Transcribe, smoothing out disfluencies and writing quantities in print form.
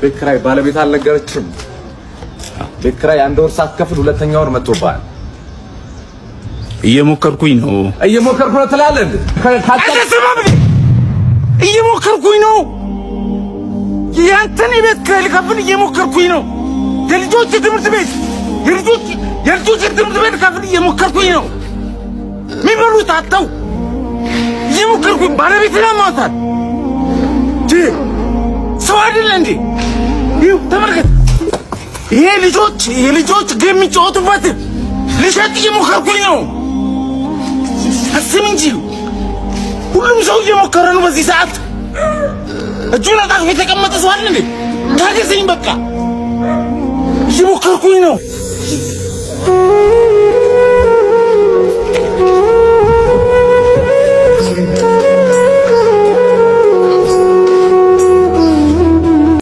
ቤት ኪራይ ባለቤት አልነገረችም። ቤት ኪራይ አንድ ወር ሳትከፍል ሁለተኛ ወር መጥቶብሃል። እየሞከርኩኝ ነው። እየሞከርኩ ነው ትላለህ እንዴ? አልተሰማም እንዴ? እየሞከርኩኝ ነው። ያንተን የቤት ኪራይ ልከፍል እየሞከርኩኝ ነው። የልጆች ትምህርት ቤት የልጆች ትምህርት ቤት ልከፍል እየሞከርኩኝ ነው። የሚበሉት አጥተው እየሞከርኩኝ፣ ባለቤት አሟታል። ሰው አይደለ እንዴ? ይኸው ተመልከት። ይሄ ልጆች የልጆች game የሚጫወቱበት ልሸጥ እየሞከርኩኝ ነው። አስብ እንጂ፣ ሁሉም ሰው እየሞከረ ነው። በዚህ ሰዓት እጁን አጣጥፎ የተቀመጠ ሰው አለ እንዴ? ታገሰኝ፣ በቃ እየሞከርኩኝ ነው።